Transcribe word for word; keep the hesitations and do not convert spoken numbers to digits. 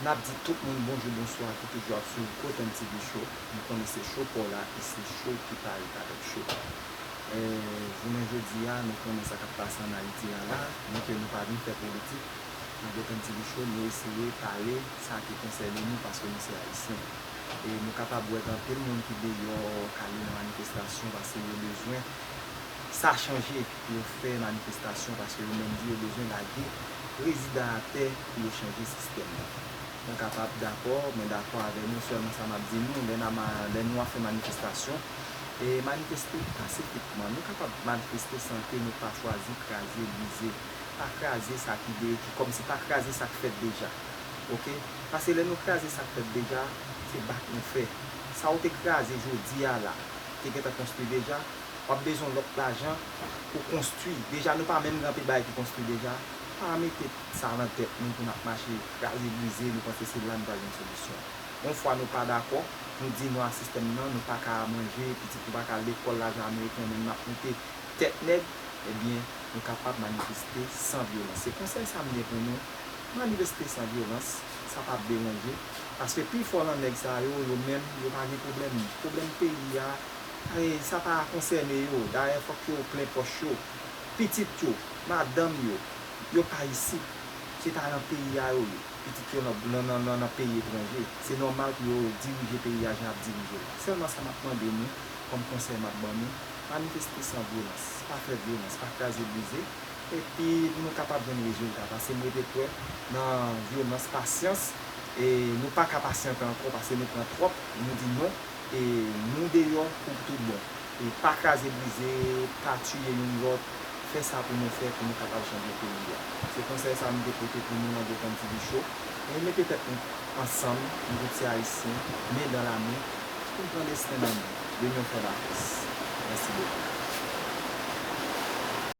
N ap di tout moun bonjou, bonswa, ki toujou ap swiv Gotan T V Show. Nou konnen se show pa w la e se show ki parèt avèk show pa w. E, jounen jodi a, nou konnen sa k ap pase ann Ayiti a la, byenke nou pa vin fè politik. Nan Gotan T V Show, nou eseye pale sa ki konsène nou paske nou se Ayisyen. E nou kapab wè gen anpil moun ki deyò k ale nan manifestasyon paske yo bezwen sa chanje pou yo fè manifestasyon, paske yo menm di yo bezwen lage prezidan atè pou yo chanje sistèm nan. Mwen kapab dakò, mwen dakò avè nou, sèlman sa m ap di nou, lè n a ma-, lè nou ap fè manifestasyon, e manifeste pasifikman. Nou kapab manifeste san ke nou pa chwazi kraze, brize. Pa kraze sa ki de, ki kòmsi pa kraze sa k fèt deja. Oke? Paske lè nou kraze sa k fèt deja, se bat nou fè. Sa w te kraze jodi a la, te gentan konstwi deja, w ap bezwen lòt lajan pou konstwi. Deja, nou pa menm gen anpil bagay ki konstwi deja. Pa mete sa nan tèt nou pou n ap mache kraze brize, nou panse se la nou pral jwenn solisyon. Yon fwa nou pa dakò, nou di non a sistèm nan, nou pa ka manje, pitit nou pa ka al lekòl, lajan ameriken, menm n ap moute tèt nèg, ebyen, nou kapab manifeste san vyolans. Se konsèy sa m gen pou nou. Manifeste san vyolans, sa p ap deranje. Paske pifò nan nèg sa yo, yo menm, yo pa gen pwoblèm. Pwoblèm peyi a, e, sa pa konsène yo. Dayè, fòk yo plen pòch yo. Pitit yo, madanm yo, yo pa isit. Se pa nan peyi a yo ye. Pitit yo nan, nan, nan, nan, nan peyi etranje. Se nòmal pou yo dirije peyi a jan y ap dirije l la. Sèlman sa m ap mande nou, kòm konsèy m ap ban nou, manifeste san vyolans. Pa fè vyolans, pa kraze brize. Epi nou kapab jwenn rezilta. Paske m rete kwè nan vyolans, pasyans. E nou pa ka pasyante ankò paske nou pran twòp. Nou di non. E nou deyò pou tout bon. E pa kraze brize, pa tiye youn lòt, fè sa pou nou fè pou nou kapab chanje peyi a. Se konsèy sa m te pote pou nou nan Gotan T V Show. E mete tèt nou ansanm, nou tout se Ayisyen, men dan la men, pou n pran desten nan men. L'union fait la force. Mèsi bokou.